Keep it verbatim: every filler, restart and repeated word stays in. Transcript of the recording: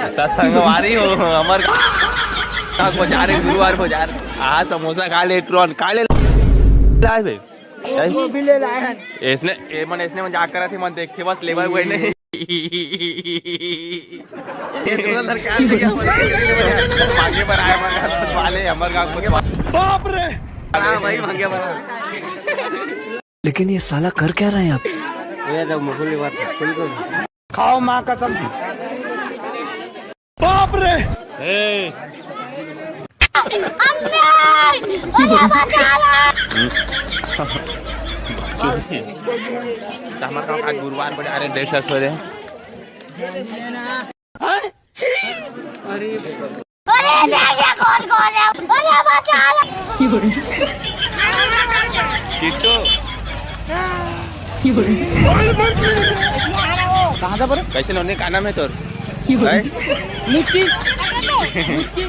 त संगवारी हो, हमर का को जा रे, गुरुवार को जा रे। आ समोसा खा ले, ट्रॉन खा ले। लाए बे। वो भी ले लाए हैं। इसने, ए मन, इसने मन जा कर थे, मन देख के बस लेबर कोई नहीं। ये दूसरा लड़का आ गया, मांगे बर आए, मन वाले, हमर गांव को। बाप रे। हाँ भाई, मांगे बर। लेकिन ये साला कर क्या रहा है यहाँ पे? ये तो मुकुल बात, बिल्कुल। खाओ माँ कसम। बाप रे। ए। हमर गांव आज गुरुवार बड़े, अरे, देर से सो रहे। अरे देखिए कौन कौन है। अरे बचा लो। किट्टू। कहाँ था पर? कैसे नोनी, का नाम है तोर? भाई? मुस्की। मुस्की।